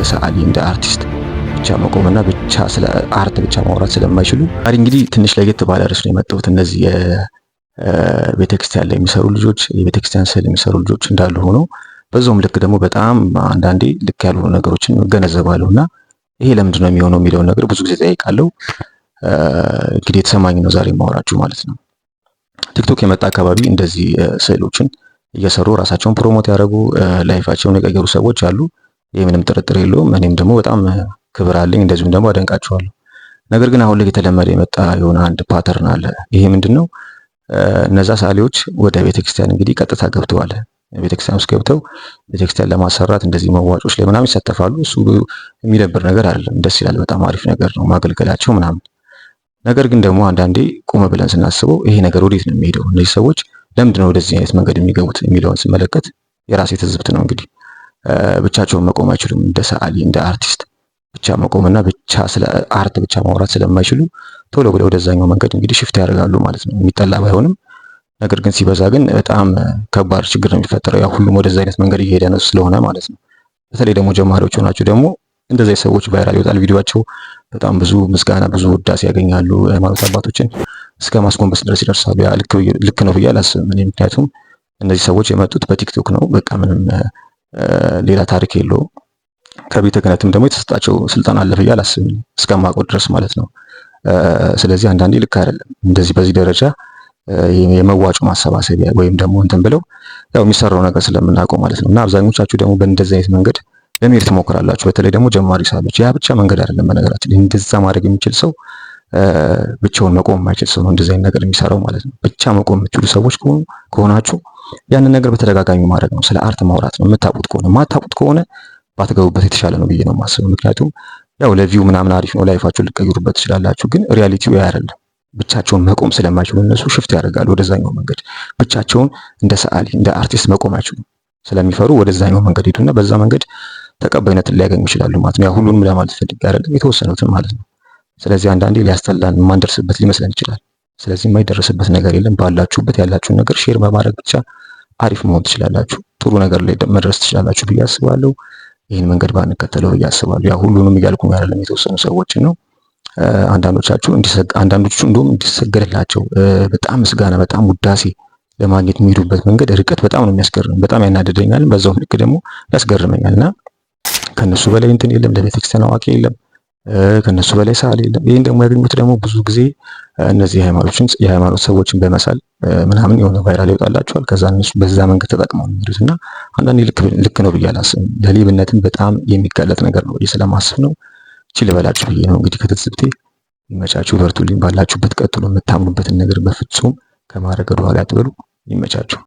እንደ ሰዓሊ፣ እንደ አርቲስት ብቻ መቆምና ብቻ ስለ art ብቻ ማውራት ስለማይችሉ ዛሬ እንግዲህ ትንሽ ለየት ባለ ርዕስ ነው የመጣሁት። እነዚህ የቤተክርስቲያን ላይ የሚሰሩ ልጆች፣ የቤተክርስቲያን ስዕል የሚሰሩ ልጆች እንዳሉ ሆነው በዛውም ልክ ደግሞ በጣም አንዳንዴ ልክ ያልሆኑ ነገሮችን እገነዘባለሁ እና ይሄ ለምንድን ነው የሚሆነው የሚለውን ነገር ብዙ ጊዜ ጠይቃለሁ። እንግዲህ የተሰማኝ ነው ዛሬ የማወራችሁ ማለት ነው። ቲክቶክ የመጣ አካባቢ እንደዚህ ስዕሎችን እየሰሩ ራሳቸውን promote ያደረጉ፣ life ኣቸውን የቀየሩ ሰዎች አሉ። ይህ ምንም ጥርጥር የለውም። እኔም ደግሞ በጣም ክብር አለኝ፣ እንደዚሁም ደግሞ አደንቃቸዋለሁ። ነገር ግን አሁን ላይ የተለመደ የመጣ የሆነ አንድ pattern አለ። ይሄ ምንድን ነው? እነዛ ሰዓሊዎች ወደ ቤተክርስቲያን እንግዲህ ቀጥታ ገብተዋል። ቤተክርስቲያን ውስጥ ገብተው ቤተክርስቲያን ለማሰራት እንደዚህ መዋጮች ላይ ምናምን ይሳተፋሉ። እሱ የሚደብር ነገር አይደለም፣ ደስ ይላል። በጣም አሪፍ ነገር ነው ማገልገላቸው ምናምን። ነገር ግን ደግሞ አንዳንዴ ቆመ ብለን ስናስበው ይሄ ነገር ወዴት ነው የሚሄደው? እነዚህ ሰዎች ለምንድን ነው ወደዚህ አይነት መንገድ የሚገቡት የሚለውን ስመለከት የራሴ ትዝብት ነው። እንግዲህ ብቻቸውን መቆም አይችሉም። እንደ ሰዓሊ፣ እንደ አርቲስት ብቻ መቆምና ብቻ ስለ art ብቻ ማውራት ስለማይችሉ ቶሎ ብለው ወደዛኛው መንገድ እንግዲህ shift ያደርጋሉ ማለት ነው። የሚጠላ ባይሆንም ነገር ግን ሲበዛ ግን በጣም ከባድ ችግር ነው የሚፈጠረው። ያው ሁሉም ወደዛ አይነት መንገድ እየሄደ ነው ስለሆነ ማለት ነው። በተለይ ደግሞ ጀማሪዎች ሆናችሁ ደግሞ እንደዚህ ሰዎች viral ይወጣል ቪዲዮአቸው፣ በጣም ብዙ ምስጋና፣ ብዙ ውዳሴ ያገኛሉ። ሃይማኖት አባቶችን እስከ ማስጎንበስ ድረስ ይደርሳሉ። ያ ልክ ነው ብዬ አላስብም እኔ። ምክንያቱም እነዚህ ሰዎች የመጡት በቲክቶክ ነው። በቃ ምንም ሌላ ታሪክ የለውም። ከቤተ ክህነትም ደግሞ የተሰጣቸው ስልጣን አለ ብዬ አላስብም እስከማውቀው ድረስ ማለት ነው። ስለዚህ አንዳንዴ ልክ አይደለም እንደዚህ በዚህ ደረጃ የመዋጮ ማሰባሰቢያ ወይም ደግሞ እንትን ብለው ያው የሚሰራው ነገር ስለምናውቀው ማለት ነው። እና አብዛኞቻችሁ ደግሞ በእንደዚህ አይነት መንገድ ለመሄድ ትሞክራላችሁ። በተለይ ደግሞ ጀማሪ ሳሎች ያ ብቻ መንገድ አይደለም። በነገራችን እንደዛ ማድረግ የሚችል ሰው ብቻውን መቆም የማይችል ሰው ነው እንደዚህ አይነት ነገር የሚሰራው ማለት ነው። ብቻ መቆም የምትችሉ ሰዎች ከሆናችሁ ያንን ነገር በተደጋጋሚ ማድረግ ነው። ስለ art ማውራት ነው። የምታውቁት ከሆነ፣ ማታውቁት ከሆነ ባትገቡበት የተሻለ ነው ብዬ ነው የማስበው። ምክንያቱም ያው ለ view ምናምን አሪፍ ነው፣ life ኣችሁን ልትቀይሩበት ትችላላችሁ። ግን reality ው ያ አይደለም። ብቻቸውን መቆም ስለማይችሉ እነሱ shift ያደርጋሉ ወደዛኛው መንገድ። ብቻቸውን እንደ ሰዓሊ፣ እንደ አርቲስት መቆም አይችሉም፣ ስለሚፈሩ ወደዛኛው መንገድ ሄዱና በዛ መንገድ ተቀባይነትን ሊያገኙ ይችላሉ ማለት ነው። ያው ሁሉንም ለማለት ፈልጌ አይደለም፣ የተወሰኑትን ማለት ነው። ስለዚህ አንዳንዴ ሊያስጠላን፣ የማንደርስበት ሊመስለን ይችላል። ስለዚህ የማይደረስበት ነገር የለም። ባላችሁበት ያላችሁን ነገር share በማድረግ ብቻ አሪፍ መሆን ትችላላችሁ። ጥሩ ነገር ላይ መድረስ ትችላላችሁ ብዬ አስባለሁ። ይህን መንገድ ባንከተለው ብዬ አስባለሁ። ያው ሁሉንም እያልኩ አይደለም፣ የተወሰኑ ሰዎችን ነው። አንዳንዶቻችሁ አንዳንዶቹ እንደውም እንዲሰገድላቸው፣ በጣም ምስጋና፣ በጣም ውዳሴ ለማግኘት የሚሄዱበት መንገድ ርቀት በጣም ነው የሚያስገርም። በጣም ያናድደኛል፣ በዛውም ልክ ደግሞ ያስገርመኛል። እና ከነሱ በላይ እንትን የለም፣ ለቤተክርስቲያን አዋቂ የለም፣ ከነሱ በላይ ሰዓሊ የለም። ይህን ደግሞ ያገኙት ደግሞ ብዙ ጊዜ እነዚህ የሃይማኖት ሰዎችን በመሳል ምናምን የሆነ viral ይወጣላቸዋል። ከዛ እነሱ በዛ መንገድ ተጠቅመው ነው የሚሄዱት እና አንዳንዴ ልክ ነው ብዬ አላስብም። ለሌብነትም በጣም የሚጋለጥ ነገር ነው ብዬ ስለማስብ ነው። እቺ ልበላችሁ ብዬ ነው እንግዲህ ከትዝብቴ። ይመቻችሁ፣ በርቱልኝ፣ ባላችሁበት ቀጥሉ። የምታምኑበትን ነገር በፍጹም ከማድረግ ወደኋላ አትበሉ። ይመቻችሁ።